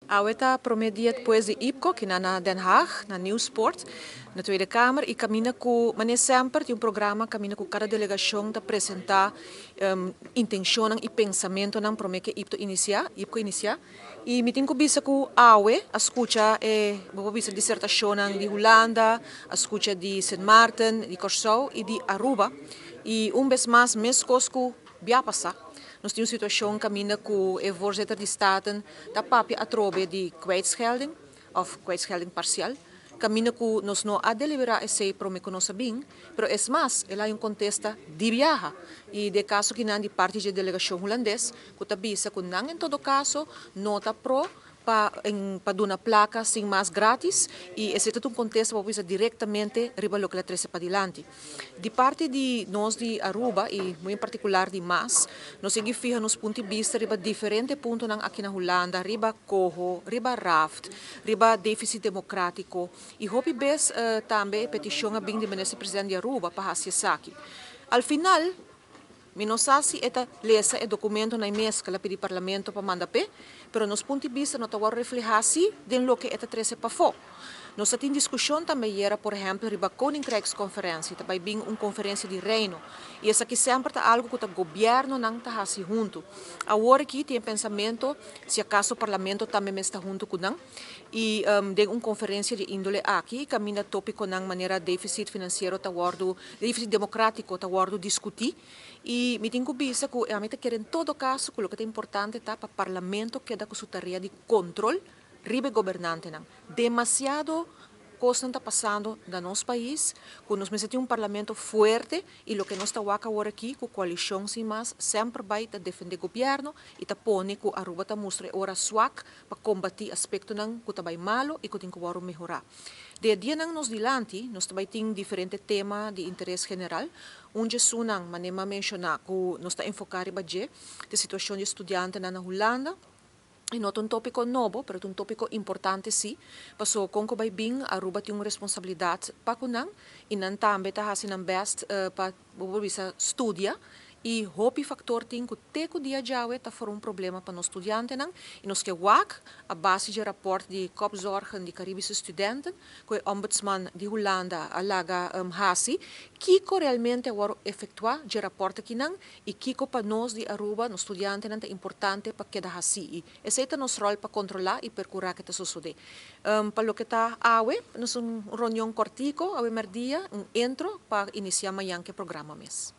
Awe ta prome dia despues di IPKO, cu na Den Haag, na Nieuwspoort, na Tweede Kamer, y camina cu, manera semper, tin un programa camina cu cada delegacion ta presenta intencion y pensamento nan prome cu IPKO inicia, IPKO inicia. Y mi tin cu bisa cu awe, a scucha bo bisa disertacion di Hulanda, a scucha di Sint Maarten, di Corsou y di Aruba. Y un bes mas, mescos cu bia pasa. Nos tin un situacion caminda cu e voorzitter di Staten ta papia atrobe di kwijtschelding of kwijtschelding parcial. Caminda cu nos no a delibera esey prome cu nos a bin, pero es mas, el a un contesta di biaha. Y den caso cu nan di parti di delegacion hulandes, cu ta bisa cu nan en todo caso no ta pro pa duna placa sin mas gratis y esey ta un contesta pa bisa directamente riba loke el a trece padilanti. Di parti di nos di Aruba y muy en particular di MAS, nos a sigui fiha nos punto di bista riba diferente punto aki na Hulanda, riba coho, riba RAFT, riba deficit democratico y hopi bes tambe peticion a bin di minister presidente di Aruba pa haci esaki. Al final, mi no sa si e ta lesa e documento na mes cu el a pidi parlamento pa manda pe, pero nos punto di bista no ta refleha asina den loke e ta trece pafo. Nos tin discusion tambe ayera, por ehempel, riba Koninkrijksconferentie, tambe bin un conferencia di reino. Y esaki semper ta algo cu e gobierno nan ta haci hunto. Awor aki tin pensamento, si acaso parlamento tambe ta hunto cu nan, y den un conferencia di indole aki, caminda topico nan manera deficit financiero ta wordo, deficit democratico ta wordo discuti, y mi tin cu bisa cu ami ta kere en todo caso cu loke ta importante ta pa parlamento keda cu su tarea di control riba gobernante nan. Demasiado cos ta pasando na nos pais, cu nos mester tin un parlamento fuerte y loke nos ta wak awor aki, cu coalicion sin mas, semper bay ta defende gobierno y ta pone cu Aruba ta mustra ora zwak pa combati aspecto nan cu ta bay malo y cu tin cu mehora. Den dia nan nos dilanti, nos tambe tin diferente tema di interes general. Un di esunnan, manera mi a menciona, cu nos ta enfoca riba dje, e situacion di studiante na Hulanda, y no ta un topico nobo, mas un topico importante si. Paso con cu bay bin, Aruba tin un responsabilidad pa cu nan y nan tambe ta haciendo nan best pa studia y hopi factor tin cu te cu dia djawe ta for un problema pa nos studiantenan y nos ke wak a base di rapport di kopzorgen di Caribische studenten cu e ombudsman di Hulanda a laga hasi kiko realmente a wordo efectua di rapport aki nan y kiko pa nos di Aruba, nos studiantenan, ta importante pa keda hasi y esey ta nos rol pa controla y percura cu ta sucede. Pa loke ta awe, nos un reunion cortico, awe merdia, un intro pa inicia mañan cu e programa mes.